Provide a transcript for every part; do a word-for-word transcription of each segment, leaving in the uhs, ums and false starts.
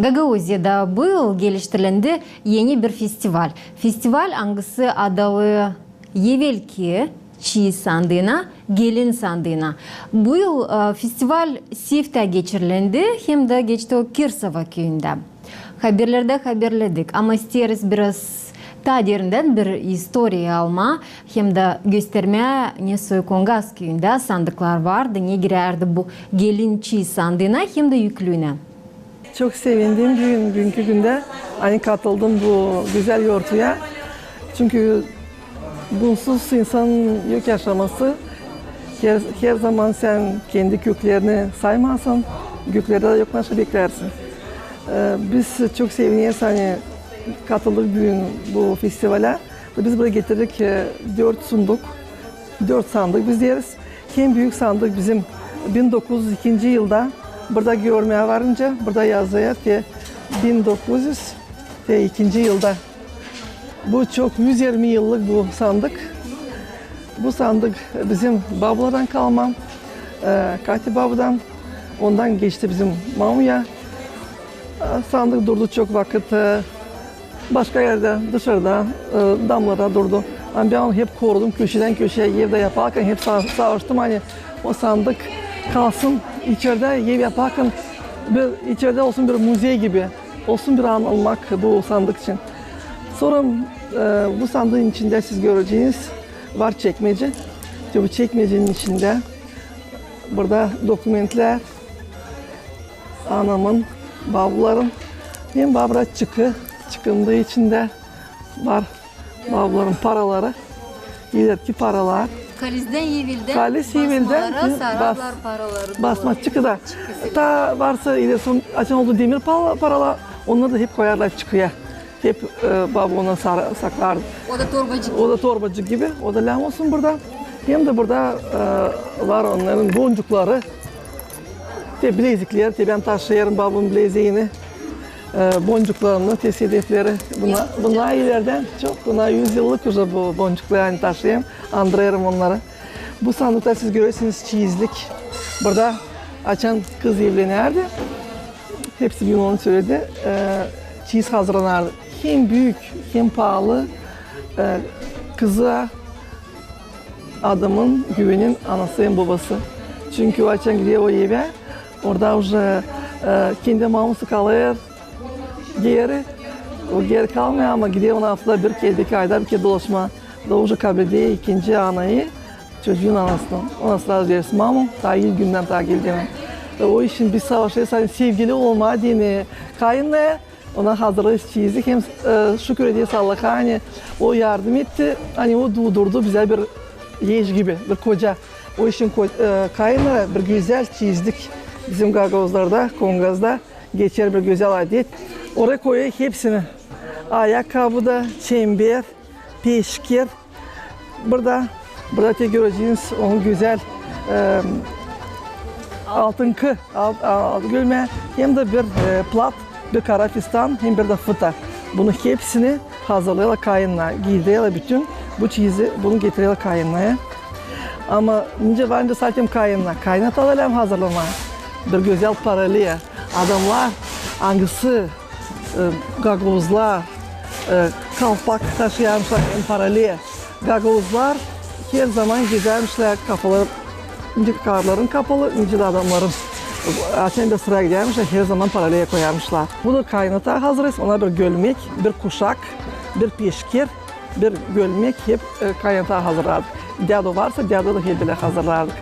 Gagauziyada bu yıl geliştirilendi eni bir festival. Festival, angısı adalı evelki çiiz sandıına, gelin sandıına. Bu yıl, e, festival Sifttä geçirilendi, hem dä geçti o Kirsova küüyündä. Haberlerdä haberledik, ama isteeriz biraz taa derindän bir istoriya almaa, hem dä göstermää, ne soy Kongaz küüyündä sandıklar vardı, ne girärdi bu gelin çiiz sandıına, hem dä yüklüünä. Çok sevindim büün, büünkü gündä, ani katıldım bu gözäl yortuya. Çünkü bunsuz insanın yok yaşaması. Her, her zaman sän kendi köklerini saymarsın, göklerdä dä yok başka beklärsin. E, biz çok sevineriz, ani katıldık büün bu festivalä. Biz buraya getirdik, e, dört sunduk, dört sandık biz deeriz. En büük sandık bizim bin dokuz üz ikinci yılda burada görmää varınca, burada yazêr ki bin dokuz üz ikinci yılda. Bu çok, üz irmi yıllık bu sandık. Bu sandık bizim babulardan kalma, e, Kati babudan, ondan geçti bizim mamuya. E, sandık durdu çok vakıt, e, başka erdä, dışarıda, e, damlarda durdu. Ama bän onu hep korudum, köşedän köşeyä evdä yaparkan hep sa-, savaştım, ani o sandık kalsın içerdä, ev yaparkan bir, içerdä olsun bir muzey gibi, olsun bir anılmak bu sandık için. Sora, e, bu sandıın içindä siz göreceniz, var çekmece. İştä bu çekmecenin içindä burada dokumentlär, anamın, babuların, hem var burada çıkı, çıkının da içindä var babuların paraları, ilerki paralar. Kalizdän eveldän Kaliz eveldän basmalara sarardılar paraları. Basma çıkıda. Taa varsa ileri son açan oldu demir pala-, paralar, onnarı da hep koyardılar çıkıya. Hep, e, babu onu sara-, saklardı. O da torbacık gibi. O da torbacık gibi. O da lääm olsun burada. Hem dä burada, e, var onnarın boncukları. Te bileziklär, te bän taşıyêrım babunun bileziini. E, boncuklarını, te sedefleri. Bunnar, bunnar ilerdän çok, bunnar üz yıllık uje bu boncuklar, ani taşıyêrım, andırêrım onnarı. Bu sandıkta siz görersiniz çiizlik. Burada açan kız evlenärdi, hepsi büün onu söledi, e, çiiz hazırlanardı. Hem büük, hem paalı, e, kıza adamın, güvenin anası hem bobası. Çünkü o açan gider o evä, orada uje, e, kendi mamusu kalêr geeri. O geeri kalmêêr, ama gider ona aftada bir kerä, iki ayda bir kerä dolaşmaa. Da uje kableder ikinci anayı çocuun anasına. Ona srazı deeriz mamu, taa ilk gündän taa geldi. E, o için biz savaşêrız, ani sevgili olmaa deyni kayınnaya, ona hazırlêêrız çiizi, hem, e, şükür ederiz Allaha, ani o yardım etti, ani o duudurdu bizä bir eş gibi, bir koca. O için ko-, e, kayınnaya bir gözäl çiizlik bizim gagauzlarda, Kongazda geçer bir gözäl adet. Oraya koyêr hepsini. Ayakkabu da, çember, peşkir. Burada, burada te göreceniz onun gözäl, e, altınkı, al-, al-, gölmää, hem dä bir, e, plat, bir kara fistan, hem bir dä fıta. Bunu hepsini hazırlêêrlar kayınnaya, giydirerlär bütün bu çiizi, bunu getirerlär kayınnaya. Ama nicä var, nicä sakin kayınnaya, kayınata da lääm hazırlamaa. Bir gözäl paraliya. Adamnar, angısı, e, gagauzlar, e, kalpak taşıyarmışlar, hem paraliya. Gagauzlar her zaman gezärmişlär kapalı, nicä karıların kapalı, nicä dä adamnarın. Açan bir sıra gidärmişlär, her zaman paraliya koyarmışlar. Bunu kayınata hazırlêêrız, ona bir gölmek, bir kuşak, bir peşkir, bir gölmek hep, e, kayınata hazırlardık. Dädu varsa, dädu da hep bölä hazırlardık.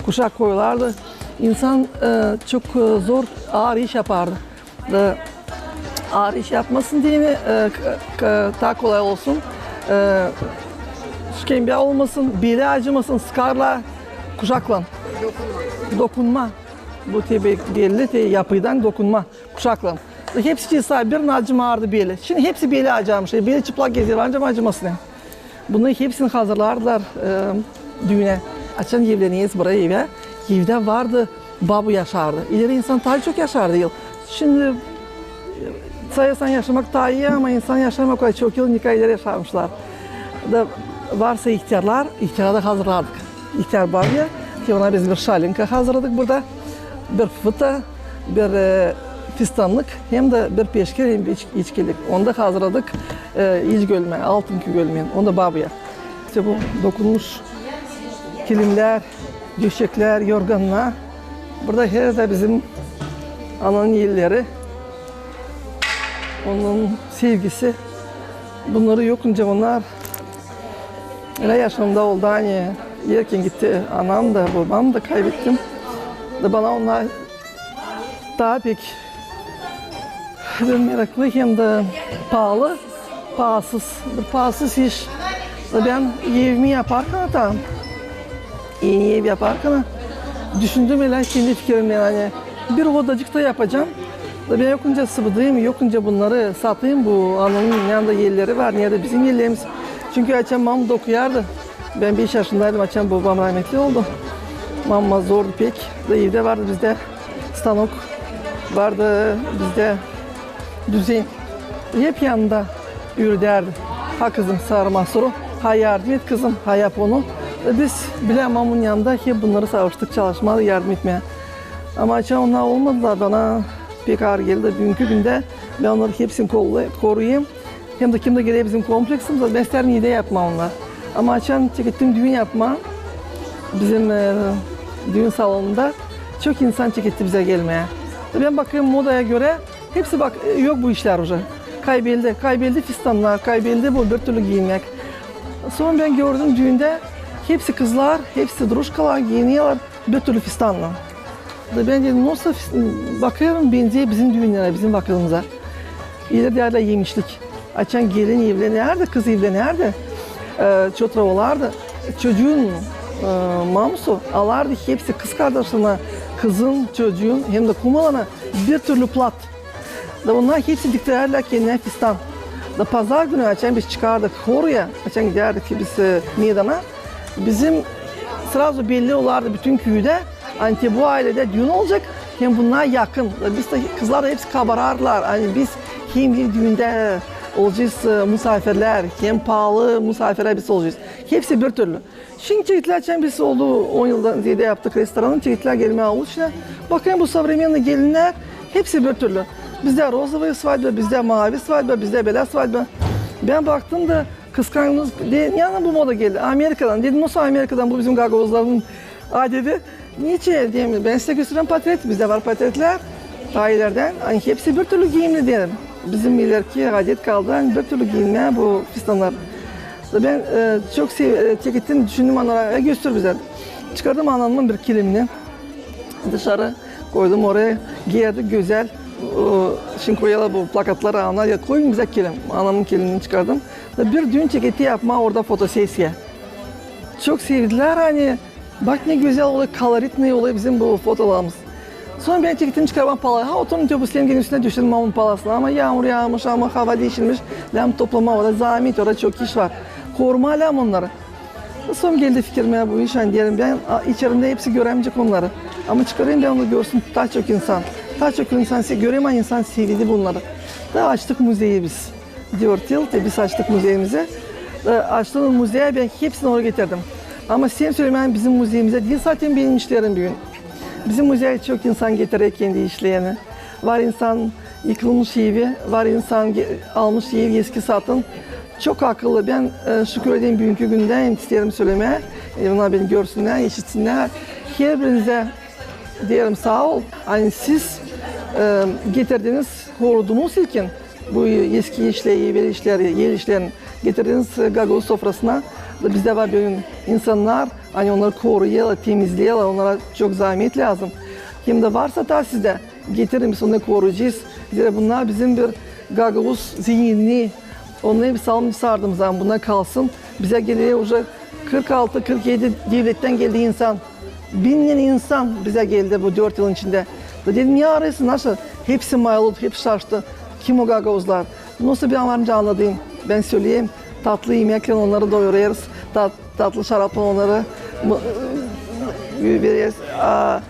Kuşak koyulardı. İnsan, e, çok, e, zor, aar iş yapardı. Da aar iş yapmasın deyni, e, k-, k-, taa kolay olsun. E, şkembä olmasın, beli acımasın, sıkarlar kuşaklan. Dokunma. Bu te be-, belli, te yapıdan dokunma kuşaklan. Hepsi çiiz, bir acımardı beli. Şindi hepsi beli acımış, e, beli çıplak gezer, ancak acımasın. Bunları hepsini hazırlardılar, e, düünä. Açan evleneriz buraya evä, evdä vardı, babu yaşardı. İleri insan taa çok yaşardı yıl. Şindi, e, sayarsan yaşamak taa ii, ama insan yaşamêêr o kadar çok yıl, ne kadar ileri yaşarmışlar. Da varsa ihtärlar, ihtärları da hazırlardık. İhtär babuya, ki ona biz bir şalinka hazırladık burada. Bir fıta, bir, e, Fistannık hem dä bir peşkir, hem bir iç-, içkilik. Onu da hazırladık, e, iç gölmää, altınkı gölmää, onu da babuya. İştä bu dokunmuş kilimnär, döşeklär, yorgannar. Burada herä dä bizim ananın elleri, onun sevgisi. Bunnarı yokunca bunnar, ölä yaşamda oldu, ani erken gitti anam da, babam da kaybettim. Da bana onnar taa pek bir meraklı hem dä paalı, paasız, bir paasız iş. Da bän evimi yaparkan, taa eni ev yaparkan, düşündüm ölä kendi fikirimnän, ani bir odacık ta yapacam. Da bän yokunca sıbıdayım, yokunca bunnarı satayım, bu ananın neredä elleri var, neredä bizim ellerimiz. Çünkü açan mamam dokuyardı, bän beş yaşındaydım, açan babam rahmetli oldu. Mamama zordu pek. Da evdä vardı bizdä stanok, vardı bizdä düzen. Hep yanında üüredärdi. Ha, kızım, sarı mahsuru, ha, yardım et, kızım, ha, yap onu. E, biz bilä mamunun yanında hep bunnarı savaştık çalışmaa, yardım etmää. Ama açan onnar olmadılar, bana pek aar geldi. Büünkü gündä bän onnarı hepsini kolla-, koruyêrım. Hem dä kim dä geler bizim kompleksimizdä, bän isteerim evdä yapmaa onnarı. Ama açan çekettim düün yapmaa bizim, e, düün salonunda, çok insan çeketti bizä gelmää. Bän bakêrım modaya görä, hepsi bak, e, yok bu işlär uje. Kaybeldi, kaybeldi fistannar, kaybeldi bu bir türlü giinmäk. Sora bän gördüm düündä, hepsi kızlar, hepsi drujkalar giinerlär bir türlü fistannan. Da bän dedim, nasıl fis-, bakêrım, benzeer bizim düünnärä, bizim vakıdımıza. İleri dä yemişlik. Açan gelin evlenärdi, kız evlenärdi, e, çotra olardı, çocuun, e, mamusu alardı hepsi kızkardaşına, kızın, çocuun hem dä kumalarına bir türlü plat. Da onnar hepsi diktärdilär kendinä fistan. Da pazar günü, açan biz çıkardık horuya, açan gidärdik biz, e, meydana, bizim srazu belli olardı bütün küüdä, ani te bu ayledä düün olacek, hem bunnar yakın. Da biz dä, kızlar hepsi kabarardılar, ani biz hem bir düündä olacez, e, musaafirlär, hem paalı musaafirlär biz olacez. Hepsi bir türlü. Şindi çeketlär, açan biz oldu on yıldan zeedä yaptık restoranı, çeketlär gelmää avul içinä. Bakêrım, bu современный gelinnär, hepsi bir türlü. Bizdä розовая свадьба, bizdä maavi свадьба, bizdä bölä свадьба. Bän baktım da kıskandım, dedim, neredän bu moda geldi? Amerikadan. Dedim, nasıl Amerikadan, bu bizim gagauzların adedi. Neçin, dedim, bän sizä göstererim portret, bizdä var portretlär. Taa ilerdän, ani hepsi bir türlü giiyimli, dedim. Bizim ilerki adet kaldı, ani bir türlü giiyinmää bu fistannar. Da bän, e, çok sev-, e, çekettim, düşündüm onnara, e, göster bizä. Çıkardım anamın bir kilimini dışarı, koydum oraya, giyärdik gözäl. O, şindi koyêrlar bu plakatlara, ana deer, koyun bizä kilim. Anamın kilimini çıkardım. Da bir düün çeketti yapmaa orada fotosesiya. Çok sevdilär, ani bak ne gözäl olêr, koloritnıy olêr bizim bu fotolarımız. Sora bän çekettim, çıkardım palaa. Ha, oturdum te bu slengenin üstünä, döşedim mamunun palaasını. Ama yaamur yaamış, ama hava diişilmiş. Lääzım toplamaa, orada zaamet, orada çok iş var. Korumaa lääzım onnarı. Sora geldi fikirimä bu iş, ani deerim, bän, a, içerimdä hepsi görämeyecek onnarı. Ama çıkarayım bän onu, görsün taa çok insan. Taa çok insan se-, görerim, ani insan sevdi bunnarı. Da açtık muzeyi biz. Dört yıl te biz açtık muzeyimizi. E, açtım muzeyi, bän hepsini oraya getirdim. Ama isteerim sölemää, bizim muzeyimizä diil zaten benim işlerim büün. Bizim muzeyä çok insan getirer kendi işlerini. Var insan yıkılmış evi, var insan ge-, almış ev eski satın. Çok akıllı. Bän, e, şükür ederim büünkü gündä, hem isteerim sölemää. E, bunnar beni görsünnär, işitsinnär. Herbirinizä deerim saa ol, ani siz, e, getirdiniz, korudunuz ilkin bu eski işleri, evel işleri, el işlerini getirdiniz, e, gagauz sofrasına. Da bizdä var bölä insannar, ani onnarı koruyêrlar, temizleerlär, onnara çok zaamet lääzım. Hem dä varsa taa sizdä, getirin, biz onnarı koruyacez. Zerä bunnar bizim bir gagauz zehinni, onnarı biz almış sardığımız zaman bunnar kalsın. Bizä geler uje kırk altı, kırk edi devlettän geldi insan. Binnän insan bizä geldi bu dört yılın içindä. Da dedim, ne arêêrsın, nasıl? Hepsi mayıldı, hepsi şaştı. Kim o gagauzlar? Nasıl bän varınca annadım. Bän söleyim, tatlı imeklän onnarı doyurêrız, tat-, tatlı şaraplan onnarı mı-, vereriz. A,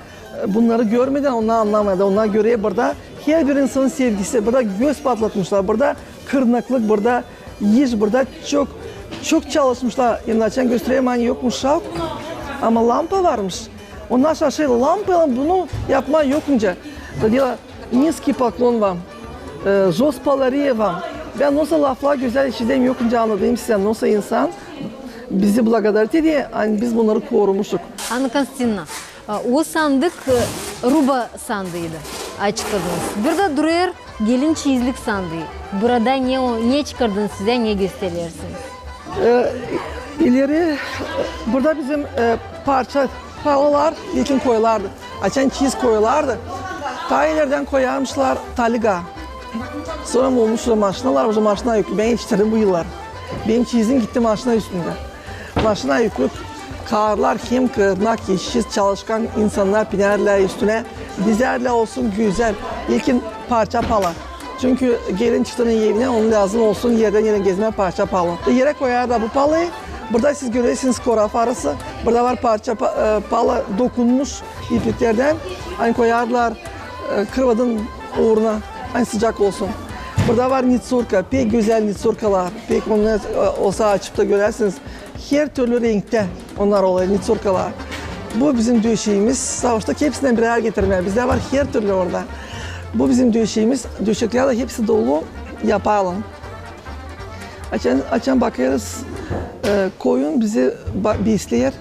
bunnarı görmedän onnar annamêêr. Onnar görer burada herbir insanın sevgisi. Burada göz patlatmışlar. Burada kırnaklık, burada iş, burada çok, çok çalışmışlar. İnaçan göstererim, ani yokmuş şauk. Ama lampa varmış. Onnar şaşêr, lampaylan bunu yapmaa yokunca. Da deerlär, Низкий поклон вам. Э, жёст палария вам. Bän nasıl laflar gözäl işidäm, yok nicä annadayım sizä, nasıl insan bizi благодарит eder, ani biz bunnarı korumuştuk. Anna Konstantinovna, a, o sandık, e, ruba sandıydı, açıkladınız. Bir dä durêr gelin çeyizlik sandıı. Burada ne o, ne çıkardınız sizä, ne gösterersiniz? E, ileri, e, burada bizim, e, parça palalar ilkin koyulardı. Açan çeyiz koyulardı, taa ilerdän koyarmışlar taliga. Sora olmuşlar maşinalar, bu maşina yüklü. Bän etiştirdim bu yıllar. Benim çeyizim gitti maşina üstündä. Maşina yüklü karlar hem kırnak işçi, çalışkan insannar binärdilär üstünä, dizärdilär, olsun gözäl. İlkin parça pala. Çünkü gelin çıktı evinä, ona lääzım olsun erdän erä gezmää parça pala. Erä koyarlar bu palayı. Burada siz görersiniz kora farısı. Burada var parça pa-, e, pala dokunmuş ipiklerdän. Ani koyarlar, e, krıvadın uuruna, ani sıcak olsun. Burada var nitsurka, pek gözäl nitsurkalar. Pek onu, e, olsa açıp da görersiniz. Her türlü renktä onnar olêr, nitsurkalar. Bu bizim döşeemiz. Savaştık hepsindän birär getirmää. Bizdä var her türlü orada. Bu bizim döşeemiz. Döşeklär dä hepsi dolu yapaylan. Açan, açan bakêrız, e, koyun bizi ba-, besleer.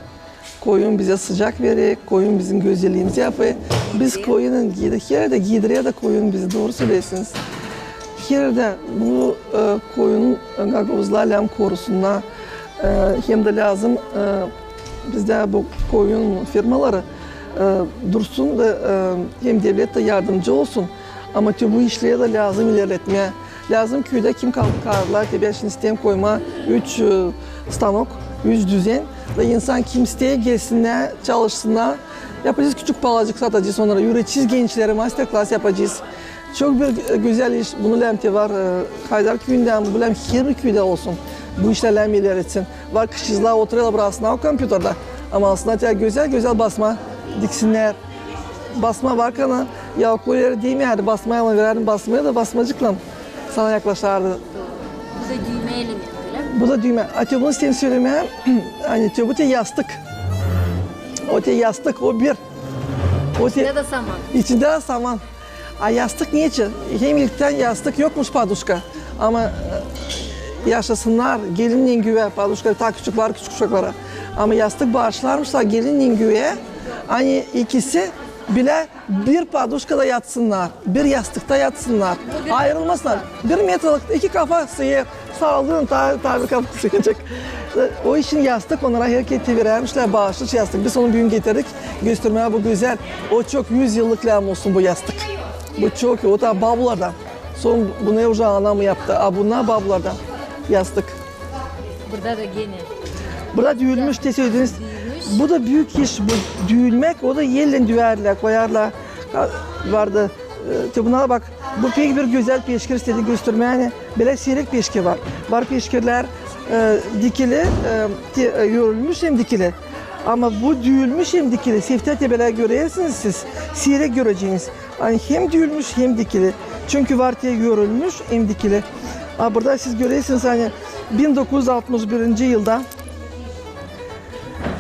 Koyun bizä sıcak verer, koyun bizim gözälliimizi yapêr. Biz koyunu giydä, her erdä giydirerlär koyun bizi, dooru söleersiniz. Her erdä bu, e, koyun, e, gagauzlar lääzım korusunnar. E, hem dä lääzım, e, bizdä bu koyun fermaları, e, dursun da, e, hem devlet dä yardımcı olsun. Ama te bu işleri dä lääzım ilerletmää. Lääzım küüdä kim kaldı karılar, te bän şindi isteerim koymaa üç, e, stanok, üç düzen. Da insan kim isteer, gelsinnär, çalışsınnar. Yapacez küçük palacık, satacez onnara. Üüretecez gençleri, master-klas yapacez. Çok bir, e, gözäl iş. Bunu lääzım te var, e, Haydar küüyündä, bu lääzım her bir küüdä olsun. Bu işlär lääzım ilerletsin. Var kızçıklar oturêrlar burasına o kompyuterdä. Ama aslında te gözäl, gözäl basma diksinnär. Basma var kana, ya koyar diim, ani basma, ama verärdim basmaya da basmacıklan sana yaklaşardı. Bu da düymä element, ölä mi? Bu da düymä. A te bunu isteerim sölemää, ani te bu te yastık. O te yastık, o bir. O te... İçindä dä saman. İçindä dä saman. A yastık neçin? Hem ilktän yastık yokmuş, paduşka. Ama, e, yaşasınnar, gelinnän güvä paduşka, taa küçük var küçük uşaklara. Ama yastık baaşlarmışlar gelinnän güvä, ani ikisi bilä bir paduşkada yatsınnar, bir yastıkta yatsınnar, ayırılmasınnar. Bir metralık iki kafa sığêr, saalıın taa, taa bir kafa sığacek. O için yastık onnara herkerä verärmişlär, baaşış yastık. Biz onu büün getirdik göstermää, bu gözäl. O çok, üz yıllık lääzım olsun bu yastık. Bu çok, o da babulardan. Sora bunu uje anam yaptı. A bunnar babulardan yastık. Burada da genä. Burada düüülmüş, te sölediniz. Düüülmüş. Bu da büük iş, bu düüülmäk, o da ellän düüärlär, koyarlar. Ha, vardı. E, te buna bak, bu pek bir gözäl peşkir, istedim göstermää, ani bölä siirek peşkir var. Var peşkirlär, e, dikili, e, te, e, örülmüş hem dikili. Ama bu düüülmüş hem dikili. Seftä te bölä görersiniz siz, siirek göreceniz. Ani hem düüülmüş, hem dikili. Çünkü var te örülmüş hem dikili. A burada siz görersiniz, ani bin dokuz üz altmış birinci yılda.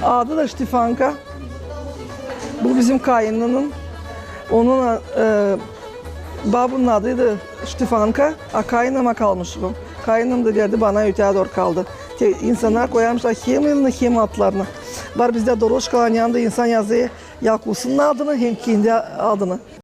Adı da Ştefanka. Bu bizim kaynananın. Onun, e, babunun adıydı Ştefanka, a kaynanama kalmış bu. Kaynanam da verdi bana, öteyä dooru kaldı. Te, insannar koyarmışlar hem adını, hem atlarını. Var bizdä doroşkaların yanında insan yazêr yalkuvsunun adını hem kendi adını.